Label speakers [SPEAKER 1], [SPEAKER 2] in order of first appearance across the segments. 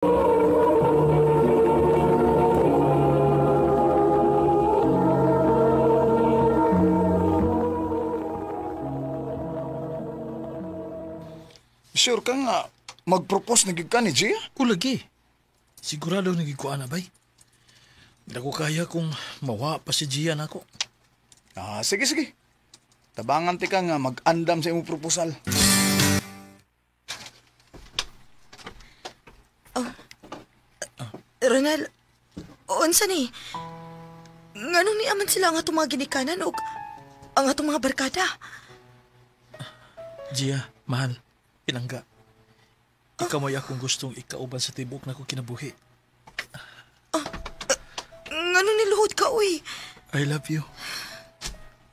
[SPEAKER 1] Sure ka nga mag-propose na gid ka ni Gia?
[SPEAKER 2] Kulagi. Sigurado na gid ko ana bay. Hindi ko kaya kung mawa pa si Gia nako.
[SPEAKER 1] Ah, sige sige. Tabangan ti ka nga mag-andam sa imong proposal.
[SPEAKER 3] Oh. Ronel, unsa ni? Nganong niaman sila ang atong mga ginikanan o ang atong mga barkada?
[SPEAKER 2] Gia, mahal. Pinangga. Ikaw mo'y akong gustong ikauban sa tibok na ko kinabuhi.
[SPEAKER 3] Ngano niluhod ka, uy?
[SPEAKER 2] I love you.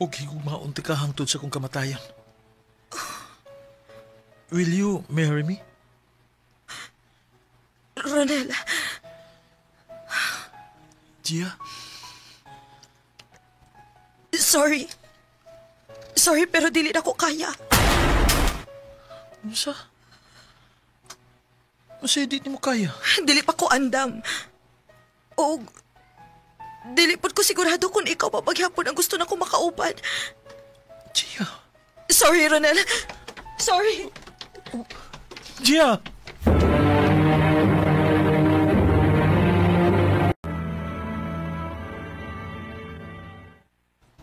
[SPEAKER 2] Ug higugmaon ti ka hangtod sa kong kamatayan. Will you marry me?
[SPEAKER 3] Ronel.
[SPEAKER 2] Gia?
[SPEAKER 3] Sorry. Sorry, pero dili na ko kaya.
[SPEAKER 2] Unsa? Unsa di mo kaya?
[SPEAKER 3] Dili pa ko andam. O dili pod ko sigurado kung ikaw pa paghapon ang gusto na ko makauban.
[SPEAKER 2] Gia.
[SPEAKER 3] Sorry, Ronel. Sorry.
[SPEAKER 2] Gia!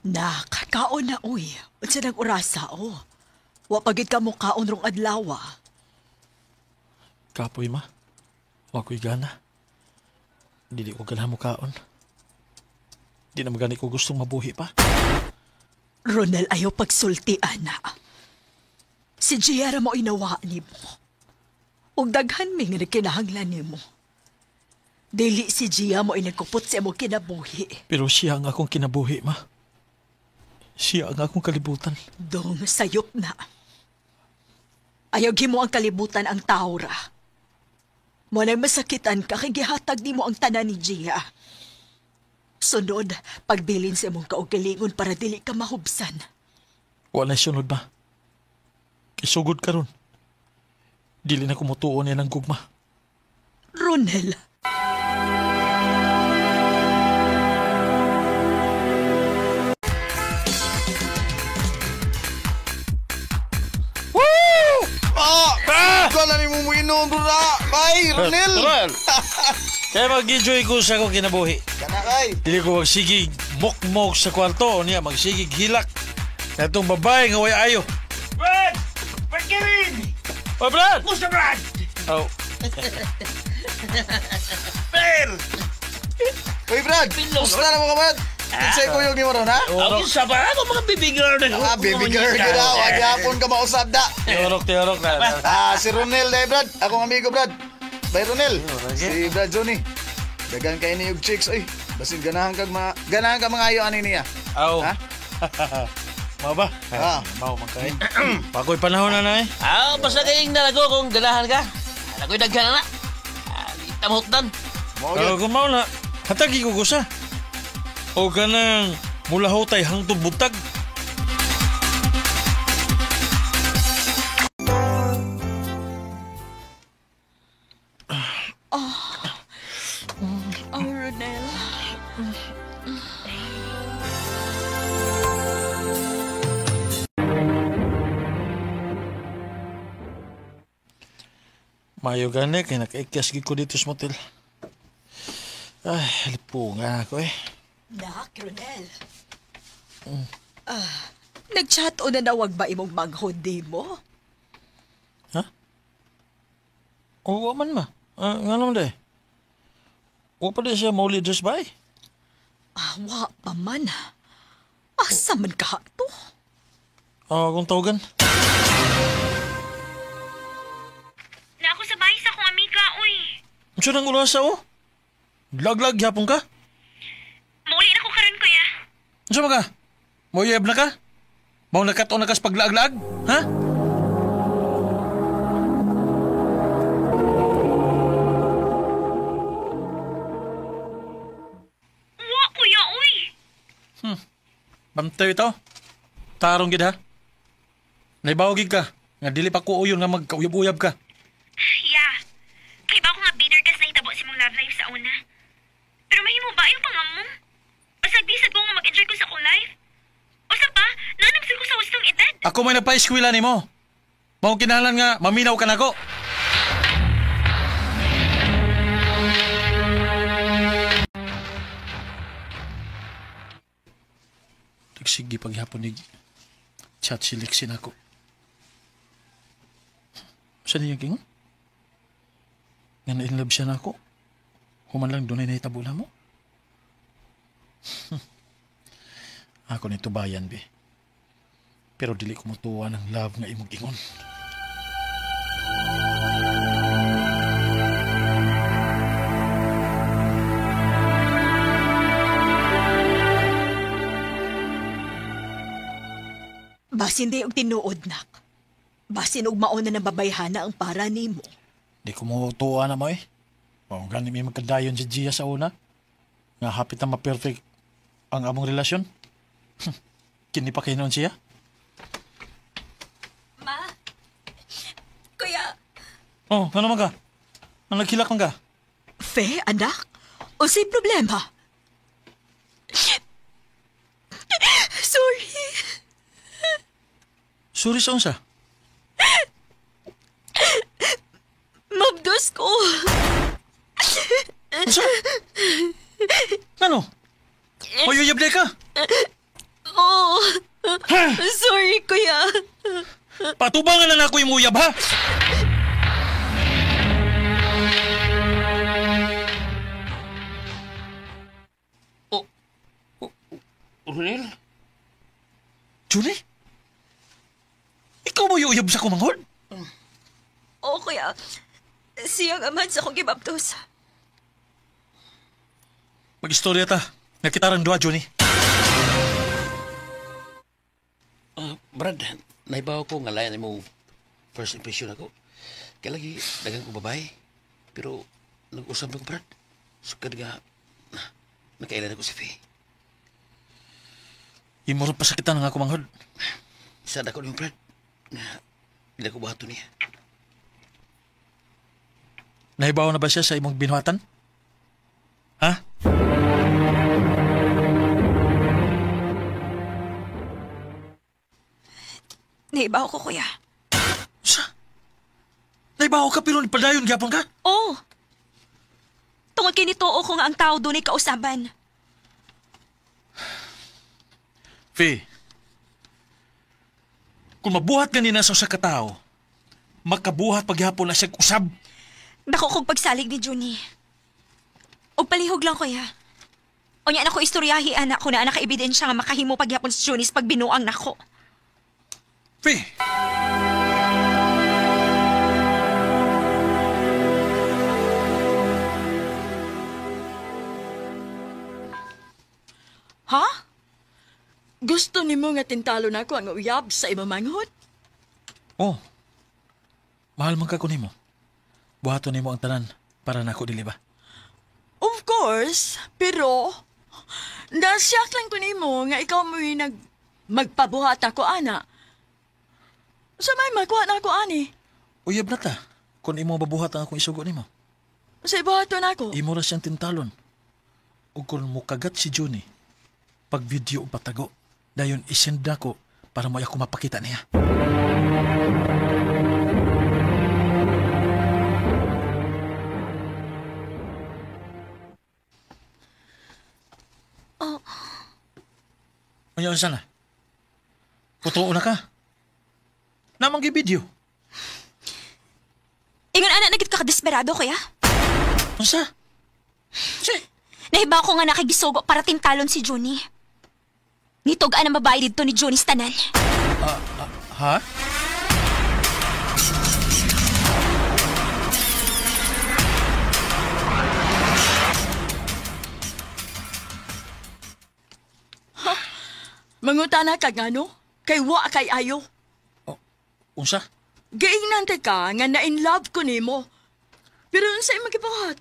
[SPEAKER 4] Nak, kaon na uy. Unsa nang orasa o? Wa pagid ka mo kaon rong adlaw.
[SPEAKER 2] Kapoy ma. Wa ko'y gana. Dili ko gana mo kaon. Di na magani ko gustong mabuhi pa.
[SPEAKER 4] Ronel, ayaw pagsulti, ana. Si Gia ra mo inawa nimo. Ug daghan mi nga nagkinahanglan nimo. Dili si Gia mo inagkupot sa imong kinabuhi.
[SPEAKER 2] Pero siya ang akong kinabuhi, ma. Siya ang akong kalibutan.
[SPEAKER 4] Dong, sayop na. Ayaw gimo ang kalibutan ang taura. Mo na'y masakitan ka kay gihatag nimo ang tanan ni Gia. Sunod, pagbilin sa imong kaugalingon para dili ka mahubsan.
[SPEAKER 2] Wala sunod ba? Kisugod ka ron. Dili na kumutuon niya ng gugma.
[SPEAKER 4] Ronel!
[SPEAKER 1] Ikaw na ni mo inom, bro. Bye, Ronel!
[SPEAKER 2] Ronel! Kaya mag-enjoy ko sa akong kinabuhi.
[SPEAKER 1] Kana kay.
[SPEAKER 2] Dili ko magsigig mokmok sa kwarto o niya magsigig hilak. Katong babae nga way ayo.
[SPEAKER 5] Brad! Brad Kevin!
[SPEAKER 2] Oh, Brad!
[SPEAKER 5] Musta, Brad?
[SPEAKER 2] Oh.
[SPEAKER 5] Per!
[SPEAKER 1] Uy, Brad! Musta na mo ka, Brad? Unsay kuyog ni mo ron, ha?
[SPEAKER 5] Ang isa pa ako, mga baby girl na.
[SPEAKER 1] Ah, baby girl ka na. Wag yapon ka mausap da.
[SPEAKER 2] Tiyorok na.
[SPEAKER 1] Ah, si Ronel dahil, Brad. Akong amigo, Brad. Bye, Ronel. Si Brad Johnny. Dagan kay ni og chicks, oy. Basin ganahan kag mga ganahan ka mga ayo ani niya.
[SPEAKER 2] Aw.
[SPEAKER 1] Ha?
[SPEAKER 2] Mao ba?
[SPEAKER 1] Ah.
[SPEAKER 2] Mao man kay. Pakoy panahon na nay.
[SPEAKER 5] Ah, basta kayong nalago kung ganahan ka. Alagoy daghan na. Ah, di tamhutdan.
[SPEAKER 1] Mao gyud.
[SPEAKER 2] Kung mao na, hatagi ko gusa. O kanang mulahotay hangtod butag.
[SPEAKER 3] Oh, Ronel.
[SPEAKER 2] Mayo gani kay nakaikyas gid ko dito sa motel. Ay, lipunga ako eh.
[SPEAKER 4] Nak, Ronel. Ah, nag-chat o nanawag ba imong manghod di mo?
[SPEAKER 2] Ha? Oo man ma. Nga naman day. Wa pa di siya mauli just by.
[SPEAKER 4] Ah, wa pa man. Asa man ka to?
[SPEAKER 2] Ah, kung tawagan.
[SPEAKER 6] Na ako sa bahay sa akong amiga, uy.
[SPEAKER 2] Unsa nang urasa oh? Laglag gyapon ka?
[SPEAKER 6] Mauli na ko karon, kuya.
[SPEAKER 2] Unsa man ka? Moyeb na ka? Mao nakat-on na kas paglaag-laag? Ha?
[SPEAKER 6] Wa, kuya, uy.
[SPEAKER 2] Bantay ito. Tarong gid ha. Naibaw gid ka. Nga dili pa ko uyon nga magkauyab-uyab ka.
[SPEAKER 6] Yeah. Kay ba ako nga bitter ka sa love life sa una. Pero mahimo ba yung pangamo? Pasagdi-sad ko nga mag-enjoy ko sa akong life. O sa pa, nanamsir ko sa hustong edad.
[SPEAKER 2] Ako may nagpa-eskwela ni mo. Mao kinahanglan nga maminaw ka nako. Sige paghapon ni chat si Lexi nako. Saan niya kingon? Nga na-inlove siya nako. Human lang dunay nahitabo na mo. Ako nito bayan be. Pero dili ko mutuwa ng love nga imong ingon.
[SPEAKER 4] Basin di og tinuod, nak. Basin og mauna ng babayhana ang para nimo.
[SPEAKER 2] Di ko mutuwa na mo eh. O gani may magkadayon si Gia sa una. Nga hapit na ma-perfect ang among relasyon. Kini pa kayo noon siya.
[SPEAKER 4] Ma? Kuya?
[SPEAKER 2] Oh, ano man ka? Ang nagkilak man ka?
[SPEAKER 4] Fe, anak? O say problema? Sorry.
[SPEAKER 2] Sorry sa unsa?
[SPEAKER 4] Mabdos ko.
[SPEAKER 2] Unsa? Ano? Mayuyable ka?
[SPEAKER 4] Oo.
[SPEAKER 2] Ha?
[SPEAKER 4] Sorry, kuya.
[SPEAKER 2] Patubangan na ako yung uyab, ha?
[SPEAKER 5] Oh, Ronel?
[SPEAKER 2] Julie? Ikaw mo yung uyab sa kumanghod?
[SPEAKER 3] Oo, kuya. Siyang amahan sa akong gibaptos.
[SPEAKER 2] Mag-istorya ta. Nakitarang duha, Johnny.
[SPEAKER 5] Brad, naibaw ko nga layan mo first impression ako. Kaya lagi, dagang ko babae. Pero nag-usap na ko, Brad. Sukad nga, nakailan ako si Faye.
[SPEAKER 2] Imurot pa sa kita nga kumanghod.
[SPEAKER 5] Sad ako niyo, Brad. Nga, hindi ako buhato niya.
[SPEAKER 2] Nahibaw na ba siya sa imong binuhatan? Ha?
[SPEAKER 3] Naibaw ko, kuya.
[SPEAKER 2] Sa? Naibaw ka pero padayon gyapon ka?
[SPEAKER 3] Oo. Tungod kay nituo ko nga ang tao doon ay kausaban.
[SPEAKER 2] Faye, kung mabuhat ganina sa usa ka tawo, makabuhat paghapon na siya usab.
[SPEAKER 3] Dako kog pagsalig ni Junie. Og palihog lang, kuya. Unya na ko istoryahi, anak ko na naka-ebidensya nga makahimo paghapon si Junie sa pagbinuang nako.
[SPEAKER 2] Faye!
[SPEAKER 4] Ha? Gusto nimo nga tintalo na ako ang uyab sa imamanghod?
[SPEAKER 2] Oh. Mahal man ka ko nimo. Buhaton nimo ang tanan para nako dili ba?
[SPEAKER 4] Of course, pero nasyak lang ko nimo nga ikaw mo'y magpabuhat ako, ana. Sa may makuha na ako, ani.
[SPEAKER 2] Uyab na ta. Kung imo mabuhat ang akong isugo nimo.
[SPEAKER 4] Sa ibuhaton ako.
[SPEAKER 2] Imo ra siyang tintalon. Ug kung mukagat si Johnny, pag video patago, dayon isend nako para mo ako mapakita niya.
[SPEAKER 3] Oh.
[SPEAKER 2] Unya unsa na? Putuo na ka. Namang gi-video.
[SPEAKER 3] Ingon ana nagit ka kadesperado, kuya.
[SPEAKER 2] Unsa? Si.
[SPEAKER 3] Nahibaw ko nga nakigisugo para tintalon si Johnny. Nitog-an ang babae dito ni Johnny Stanan.
[SPEAKER 2] Ha?
[SPEAKER 4] Ha? Mangutana ka ngano? Kay wa kay ayo.
[SPEAKER 2] Oh, unsa?
[SPEAKER 4] Giingnan ka nga na in love ko nimo. Pero unsa imong gibuhat?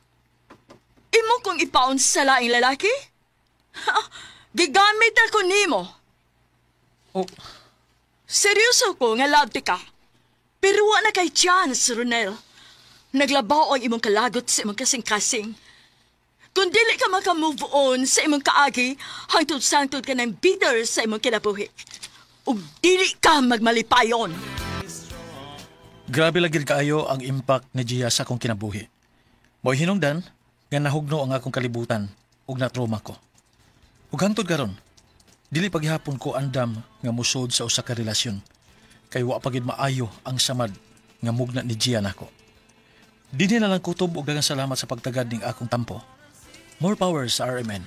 [SPEAKER 4] Imo kong ipaon sa laing lalaki? Ha? Gigamit ako nimo.
[SPEAKER 2] Oh.
[SPEAKER 4] Seryoso ko nga love ti ka. Pero wa na kay chance, Ronel. Naglabaw ang imong kalagot sa imong kasing-kasing. Kung dili ka maka-move on sa imong kaagi, hangtod sangtod ka ng bitter sa imong kinabuhi. Ug dili ka magmalipayon.
[SPEAKER 2] Grabe lagi kaayo ang impact ni Gia sa akong kinabuhi. Mo'y hinungdan nga nahugno ang akong kalibutan ug na-trauma ko. Ug hangtod karon, dili paghihapon ko andam nga musod sa usa ka relasyon kay wa pa gid maayo ang samad nga mugna ni Gia nako. Dinhi na lang kutob ug daghang salamat sa pagtagad ning akong tampo. More power sa RMN.